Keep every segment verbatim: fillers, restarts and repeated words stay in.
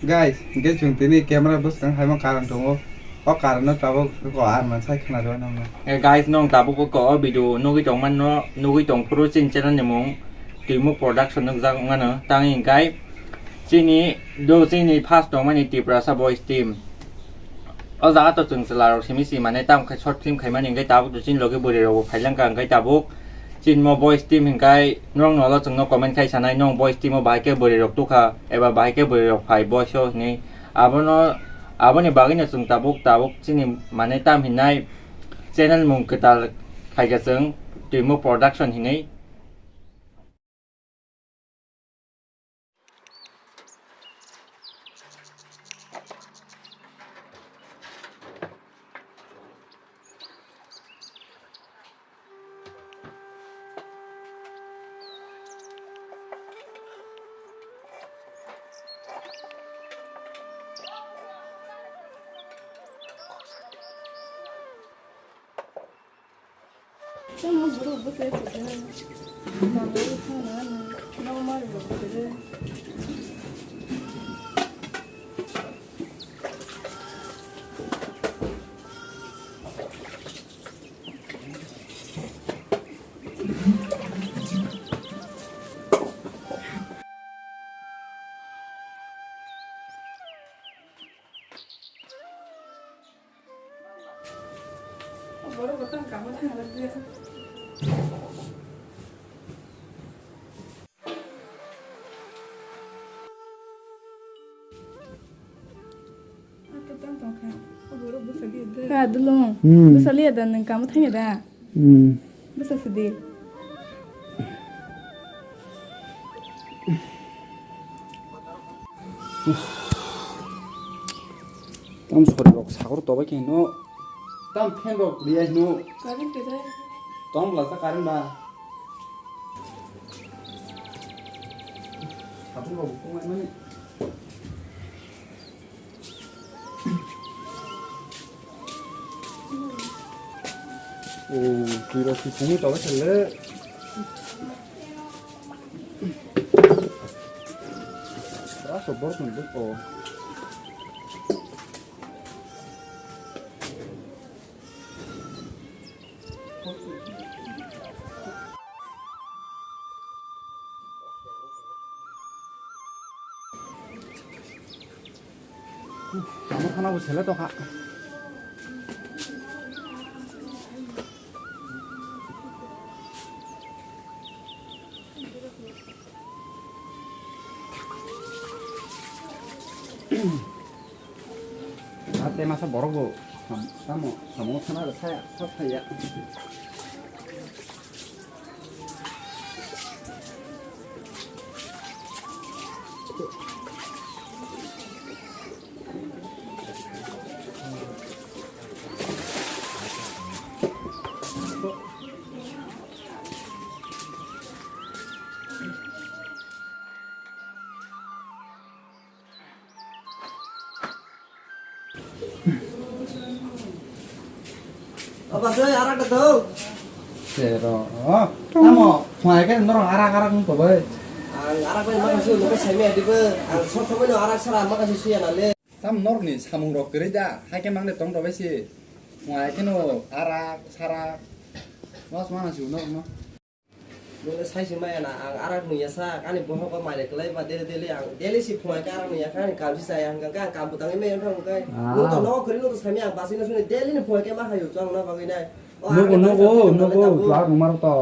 Guys, hingke chwng tini camera bwskang haima karon tongo. O karon no tabuk ko ar man sai khna rw nang. Eh, guys, nong tabuk ko o video nugwi tong man no, nugwi tong phuru chini channel ni mung Twimuk Production nukjak mano. Tang hingkai chini do chini first tong mani Tiprasa Boys team. O jaga to chwng chwla rok simi si mane tam khai short film khai mani hingkai tabuk to chini logi bwrwi rok bo phai lang ka hingkai tabuk. Chinmo boys team hingkai norok nolo chwngno comment khai sanai, nong boys team o bahai khe bwrwi rok tukha eba bahai khe bwrwi rok phai boys o hinwi. Abono, aboni bagwino chwng tabuk, tabuk chini mane tam hinai channel mung kwtal khaikha chwng Twimuk Production hinwi. Ka dulung. Hmm. Bwsa liya da nwng kamo thangya da? Hmm. Bwsa sidi. Tam sori rok sagor tobai khe no. Tam fan rok riyai no. Current khe dai. Tom bla sa current ba. Sabun rok bukung mai mani. O, twi rok si phungwi tobai khe le. Bwsa borok ni bwk o. Tamo khana bo sele tokha. Ate masa borok bo sam-, samo, samo thana rw saya, sa saya. O bwsai, arak da thung. Sero. Tamo, phunai khe norok arak arak wng tong bai. Ang arak bai makasih nukho saimaya dibo. Ang sob somoi no arak sara makasih suya na le. Tam norok ni samung rok kwrwi da, hai khe mangle tong tong bai si. Phunai khe no arak sarak. Mas mana si norok no. Nole sai se maya na, ang arak nung ya sa, ani bohok o maile kwlai ba daily daily, ang daily si phunai khe arak nung ya kha, ani kam si chaya hwnkha khe, ang kam bwtangwi maya wngkha hwnkhe. Ah. Nung to nogo kwrwi nung to sami ang bachwi no suni daily ni phunai khe ma hayo chwng no bagwi nai. O nugo, arak nugo, nung nugo, tabuk. Chwla rung maro to.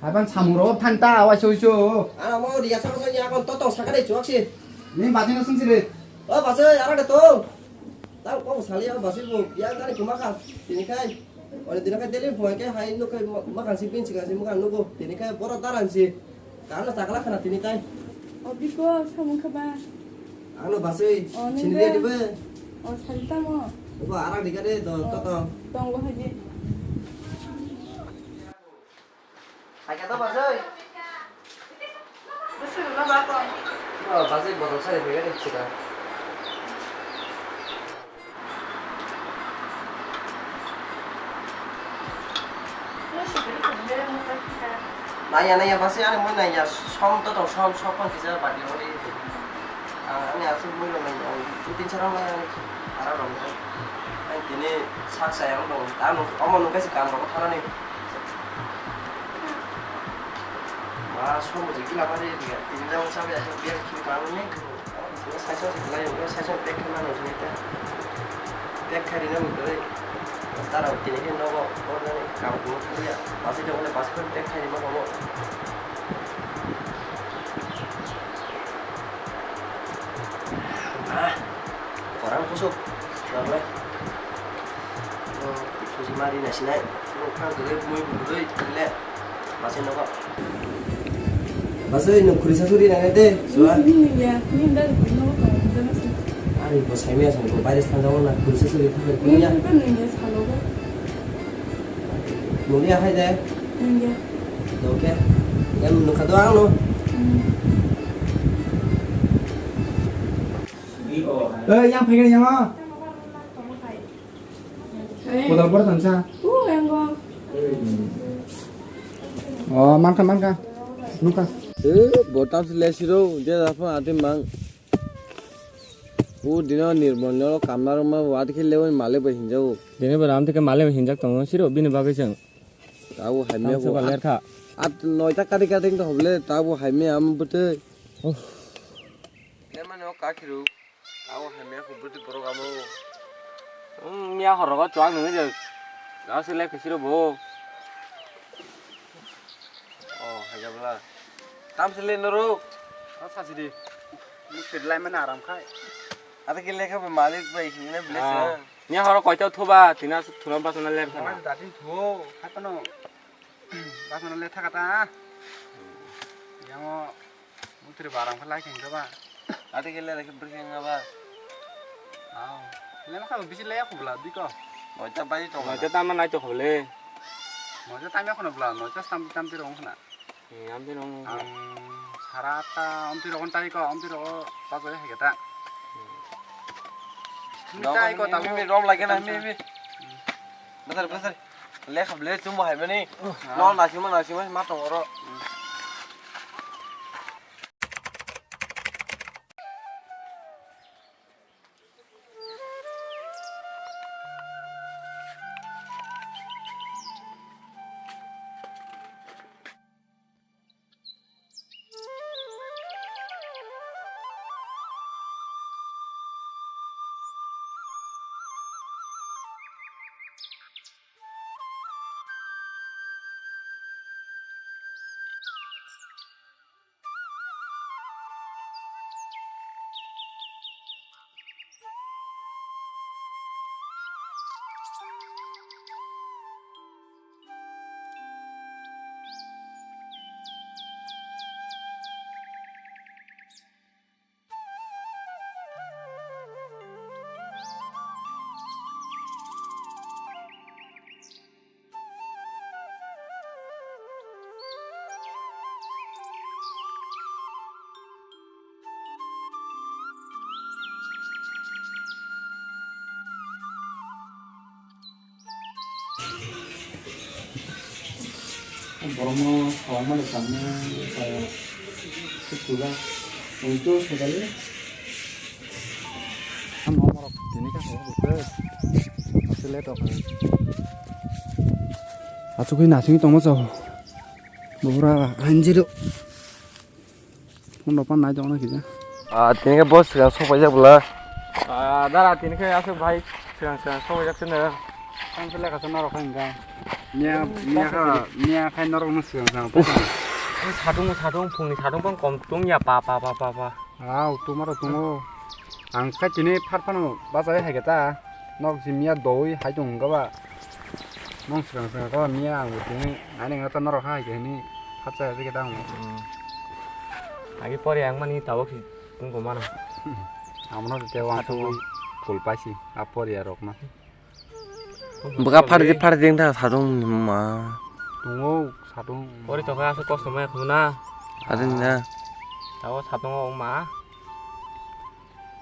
Hai ban samung ro than ta, wai sui su. Ano mo riya sa sa ya kon to tong sakha dei chuak si. Ni bachwi no sung si de. O bachwi, arak de tong. Tang kok sali ya bachwi bo, ya gani kuma kha, tini khai. Ore tini khai daily phunai khe hai nuk khai ma-, makan si bin si kasi makan nugo. Tini khai boro daran si. Kano chakla khana tini khai. O biko samung kha ba? Ano bachwi. O, sini nungbe. Dia dibe. O, sali tamo. Ugo arak dikade do, o, to to. Tongo haji. Hai khe to bachwi. Bwswk rwna ba kok? O, bachwi botol sari phai khe sida. Naiya, naiya, bachwi ani mui naiya, som to tong, som, som phone kisa bati ori. Ani aswk mui rok naiya. Tin sara wngmani ang ara rok nai. Ang tini sak saya wng tongo. Tamo omo nung kaisa kam rok thanani. Ma somo je kila bari dia. Tini jang sabi asal dia kiri kami ni. Saiso se khlai, saiso pek khe mano se ta. Pek khe rina bo kwrwi. Tara tini khe nogo order ni kam kuno khlaiya. Basi jokole basi khe pek khe rima komo. Ah, korang kusuk. Chwrwng le. Susi mari nasinai. Nokha gurui, mui gurui, le. Basi nogo. Basi no khurisa suri nang de. Suwa. Ni ya, ni da no ka jana si. Ari bo saimi asong ko baire thang jabo na khurisa suri thang ko ya. Ni ba nung ya salo ba. Nung ya hai de. Nung ya. Oke. Em nukha do ang no. Eh, yang phaikhe yang ma. Kodal bor thansa. Oh, mankha, mankha. Nukha. Eh, botam sile siro, je dapo ate mang. U dino nirbon no kamna roma wad khile oi male bai hinjao. Dini bai ram thike male bai hinjak tongo siro bini bagwi chwng. Tabo haimya bo. At noita kari kari to hoble tabo haimya am bwtwi. Oh. Lemano kakhiru. Abo hai miya khum bwtwi borok amo. Hmm, miya horogo chuak nungwi je. Gao se le kisiro bo. Oh, hai jabla. Tam se le noro. Asa sidi. Mukti lai mana aram khai. Ata ke lekha be malik bai hingna bless. Miya horo koito thuba, tina thuna basana ler khana. Datin thuo, hai pano. Basana le thakata. Yango. Mukti barang khe lai khe ba. Ate khe le khe bwrwi khe ba. Aw. Le ma kha bisi le ya khubla dui ko. Noita bai to. Noita tama nai to khule. Noita tama khona bla, noita tam tam tiro khona. Am tiro. Ang sara ta am tiro kon tai ko, am tiro ba to ya khe ta. Mi tai ko ta mi rom lai khe na mi mi. Besar besar. Le khab le chum hai mani. No na chuma na chuma ma to ro. Borokno sawangmani samung saya sukula untuk sekali. Nomorok tini ka saya buka. Masih letok. Achukui nasing tongma sao. Bubura hanjiro. Phone rok pan nai tongna kisa. Ah, tini khe bo swkang sok paijak bwla. Ah, dara tini khe aswk bhai swkang swkang sok paijak sino. Tang sele kasa norok kha hingka. Miya, miya kha, miya khai norok no swkang swkang. Satung satung phungni satung pang kom tung ya pa pa pa pa pa. Ah, tumaro tungo. Ang kha tini phar phano bachai hai khe ta. Nok si miya doi hai tong hingka ba. Nong swkang swkang khe miya ang bo tini nai nang ta norok hai khe hini phatsa hai khe ta ang. Hmm. Agi pore ang mani tabok si tong ko mano. Amo no te wang sugui kul paisi a pore ya rok no. Bwkha phardi phardi wng thang sadung ni ma. Tungo sadung. Pore to kha aswk kosto maya khuna. Adin na. Tabok sadung o ma.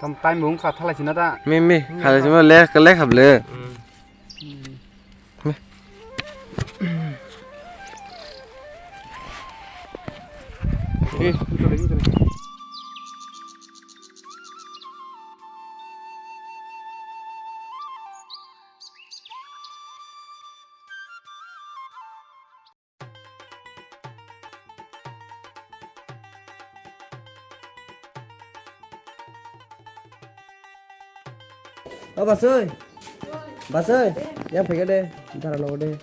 Tam time bo wngkha thalai sina da. Me me khalai sima le le khable. Hmm. O Basoi. Basoi. Yang phaikha de. Dara nogo de.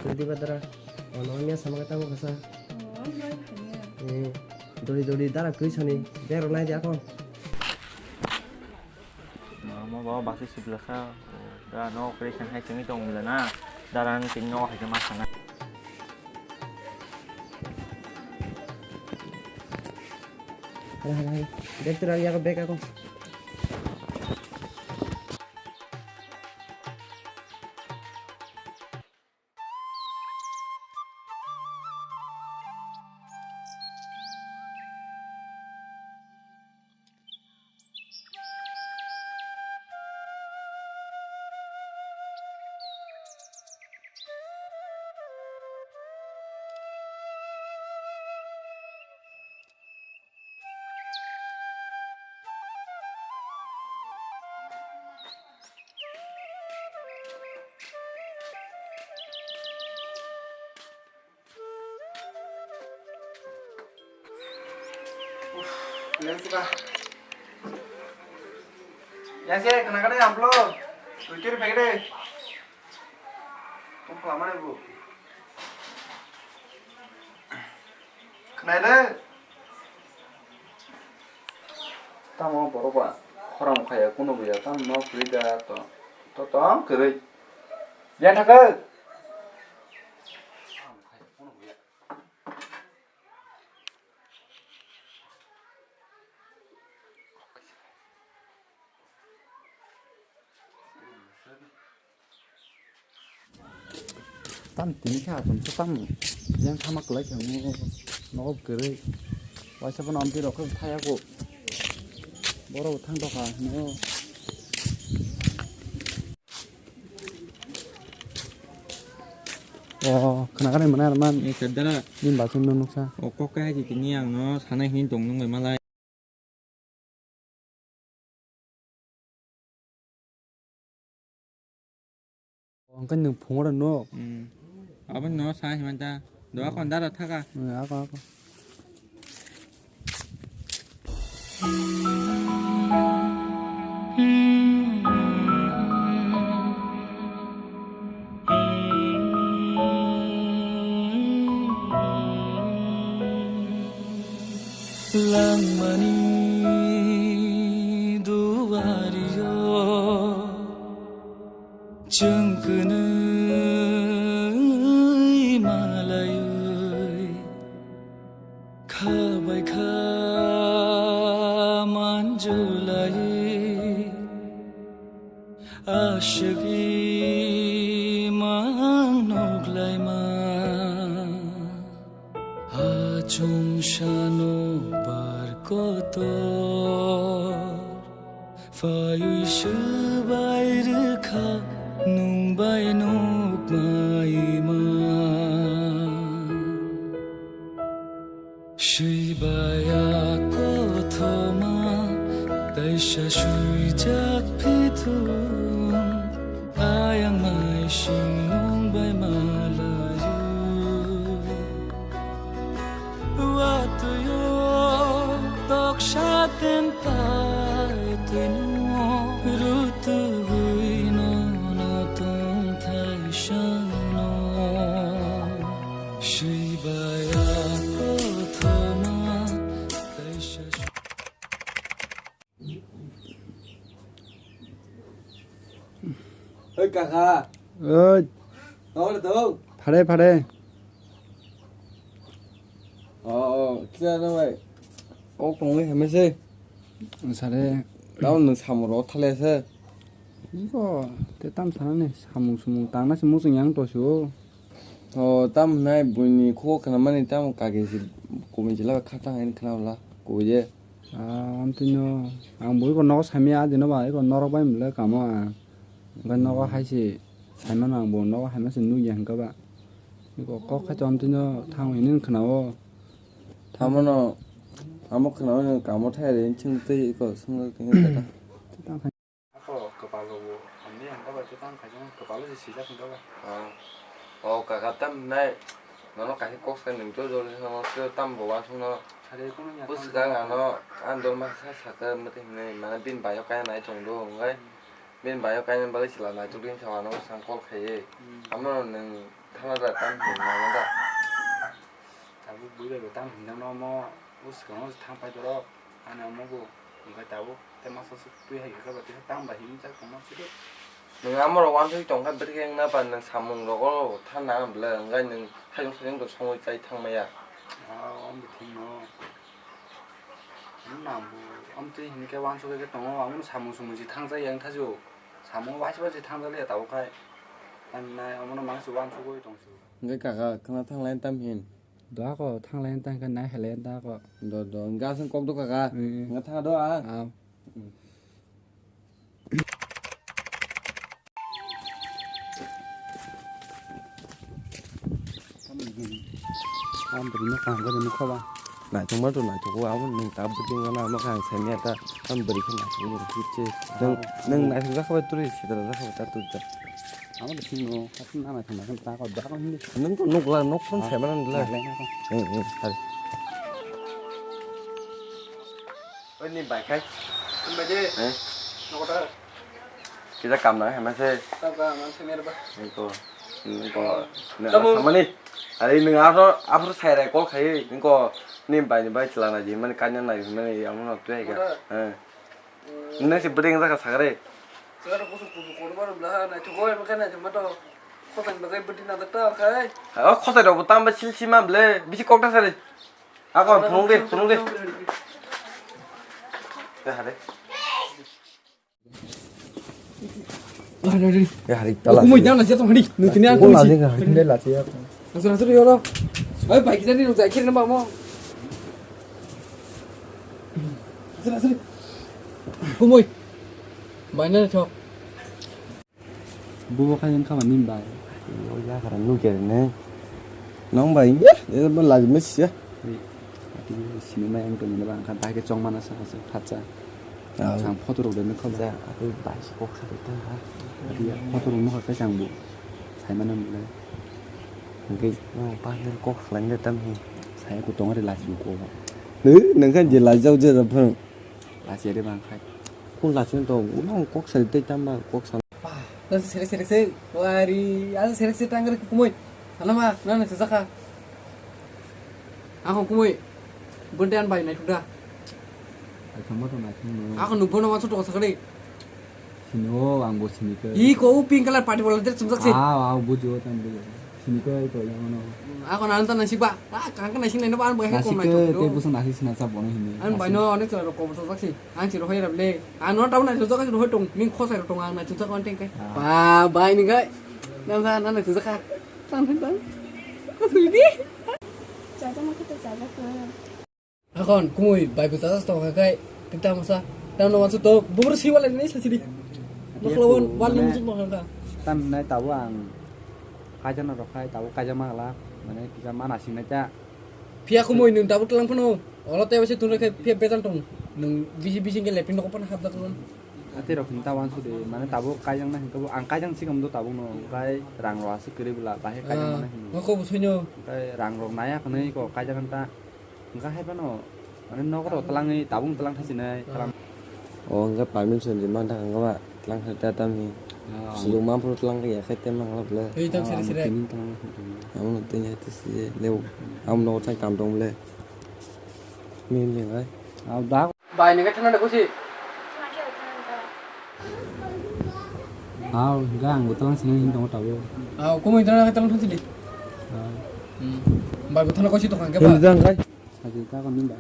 Twi diba dara. O nogo miya sama kata mo kasa. Eh. Dori dori dara kwi sani. Bero nai di akon. Mama bawa Basoi sibla sa. Dara no operation hai tengwi tong bila na. Dara ni tengwi no hai ma sana. Hai hai hai. Bag tu rang ya bag ako. Yang sih, kena kena amplo. Tujuh pakai deh. Tong khlama ni bu. Khnai le. Tamo borok ba khorang khaya kuno buya tamo no kwrwi da to. To tong kwrwi. Ya thakhe. Tam tini khe achomsa tam yang thama kwlai khe nogo kwrwi. Waisa bono amtwi rok khe thaya kho. Borok thang tokha hinwi. O khwnakhani mwnai rwman. Ni khe dara. Ni bachon no nuksa. O kok kai di tini ang no sanai hin tong nung bai malai. Hwnkhe nwng phungo rw nuk? Hmm. Aboni no sa himanta. Doa kon dara thaka. Hmm, ako, ako. Langmani duario chwng kwnwi malaiwi kha bai kha manjulaiwi. Aswk imang nuklaima, achung sano bar kotor. Phaiwi swbai rwkha nung bai nukmaima. Swibaya kothoma, taisa swijak phithung, ayang maising nung bai malayo. Watwio toksa tentai twino, rutugwi nono tongthai sangno. Swibaya kothoma, taisa. Oi, kaka. Oi. Tawar to? Phare, phare. Oh, oh, kisa no bai. Kok tongwi hamese. Sare. Tamo nwng samung rok thale se. Iko, te tam sanani samung sumung tangna se muchung yang to su. O, tam hwnai buini khugo khnamani tamo kage se kubui se laba khatang haini khna bwla kubui je. Ah, amtwino ang bo iko nogo samya adino ba iko norok bai mole kamo ang. Hwnkhe nogo hai se saimano ang bo nogo hai mase nukya hwnkhe ba. Iko kok khai to amtwino thang hwnwi khna-o. Thamono amo khna-o kamo thai re chwng twi iko swngwk tongkha. Ako kwpal rok bo hamya hwnkha bai, tei tamo khaisa kwpal se swijak hwnkha bai. Ah. O kaka tam nai. Nono kaisa kok sai nwng joto joto no siro tamo bo uansukno. Sari kuno ya bwswk tamo. Ang ano, ang dol masa sa sakha mwtwi hinwi mane bini bai o kaya nai tong do, hwnkhai bini bai o kainani bagwi chwla naituk din sa ano bwsang call khaiwi. Hmm. Amo nwng thana da tam hinwi mano da. Tabuk bui bai bo tam hinwi no omo bwskango thang pai dorok. Ani omo bo, hwnkhai tabuk tei masa swk twi hai khe ba tei tang bai hinwi jak tongma sidi. Nwng amorok uansuk tong kha, bwrwi khe wngna ba nwng samung rogo thanna ang bwle, hwnkhai nwng hayung sayung rok songwi chai thang maya. Ah, omo thwngno. Nwng nang bo, omo twi hinkhe uansuk khe tongo, ang samung sumung si thang chai yang thasu. Samung waisa waisa thang jali ya tabuk khai. Tamni nai omono mangsi uansugwi tongsu. Hwnkhe kaka, khwna thanglai tam hin? Dako thanglai tang khe nai halai dako. Do, do, hwnkhe aswk kok do kaka. Hmm. Hwnkhe thang do a. Aw. Hmm. Tam bwrwino kaham khe nukha ba. Naithokma to naithogo, abo nwng ta bwtwino ano ano kaham saimanya ta, tam bwrwi khe naithokma rw khe se. Nwng, nwng naithok jakha bai twrwi sitra jakha bai ta twrwi ta. Abo de sino, hatin na naithok naithok ta ko da ko hindi. Nwng to nukla, nok phone saimana nukla. Naikhlai na ko. Eh, eh, hari. Oi, ni bai khai. Ni bai de. Eh? Nokota. Kita kam na, hema se. Kam ka, man se mer ba. Niko, niko, na Kamu. Samani. Ari nung afro, afro sai rai call khai, niko, ni bai, ni bai chila na ji, mani kanya na ji, mani amu na tu ai ka. Ora. Eh. Hmm. Nung si bedeng sa ka sagre. Sagre kusu kusu kono ba bla na tu goi ma kana ma to. Khotan ba kai bedi na ta khai. Oh, khotai rok tam ba sil sima ble, bisi kokta sare. Ako phunuk de, phunuk de. Ya, hare. Ari, ari. Ya, hari, tala. Kumui jana jatuh hari. Nutini aku Kau misi. Lagi nggak? Ini lah, siap. Asal, asal, ya Allah. Ayo, baik kita ni, rujak kiri nampak mau. Asal, asal. Kumui. Banyak, cok. Bubo khai wngkha mani bai. O yagra nukya rene. Nong bai, eh, eh, bo lajima siya. Ui, ati simi mai ang tongmani ba, angkha bahai chongmana sa, sa, phatsa. Ah. Ang photo rok de nukha ba. Ja, ati bai si kok sa de ta ha. Ati photo rok nukha khe ang bo. Saimano nukle. Hingke, no, pa nang kok khlai de tam hi. Saya ko tong ari lajima ko ba. Nung, nung khan je lajau je rap phang. Lachi ari bang khai. Kun lachi to, nang kok sa de tam ba, kok sa. Nang serek serek se, wari, ang serek serek tang rek kumui. Sana ma, nang nang sejaka. Ang kumui. Bunte an bai nai tuda. Ai sama to nai thung no. Ako nungbo no wansu to sakari. Sini o, ang bo sini ke. I ko u pink color party bola der chumsak se. Ah, ah, bujo tam bujo. Sini ko ai to yang no. Ako nang tan nasi ba. Ah, kang kan nasi nai no ba an bai ko nai to. Te buso nasi sina sa bono sini. An bai no onek chara ko so saksi. Ang si rohoi rable. Ang no tau nai sujak si rohoi tong. Ming khosai rok tong ang nai sujak on tengkai. Ah. Ba, bai ni kai. Nang sa nang sujak ka. Tang tang tang. Ko sui di. Jaja ma kita jaja ko. Akon kumui bai bu jaja tong kai. Kita masa. Tang no wansu to. Bubur si wala ni sa sidi. Makhlauan wal ni mujuk no hangka. Tam nai tau ang. Kaijana rok khai tau kaijama la. Mane kisa mana sing nai ta. Phiya kumui nwng tabuk tlang phano, olo tei waisa tungrai khe phiya bejal tong. Nwng bisi bisi hwnkhe lepin rok phano hapjak nang. Atwi rok hwn ta wansuk di, mane tabuk kaijang nai hwnkhe bo ang kaijang sikam do tabuk no, hwnkhe rang rok aswk kwrwi bwla, bahai kaijang Ah, mano hwno. Nokho bo soino. Hwnkhe rang rok naya hwnwi kok kaijang ta, hwnkhe hai phano, mane nok rok twlangwi tabuk twlang thaisinai, Ah. Twlang. O hwnkhe permission di man thang ba tlang khe ta tamni. Ah. Suluk ma phuru tlang ya khe te mang lok le. Ei tam sere sere. Amo no tini te si le. Amo no thang kam dong le. Min le ngai. Ah, da. Bai ni khe thang da kusi. Ah, ga ang botol sini hin tong tabo. Ah, kumui thang da thang sini. Ah. Hmm. Bai botol ko si to kan ke ba. Hin jang kai. Saji ka ko min ba.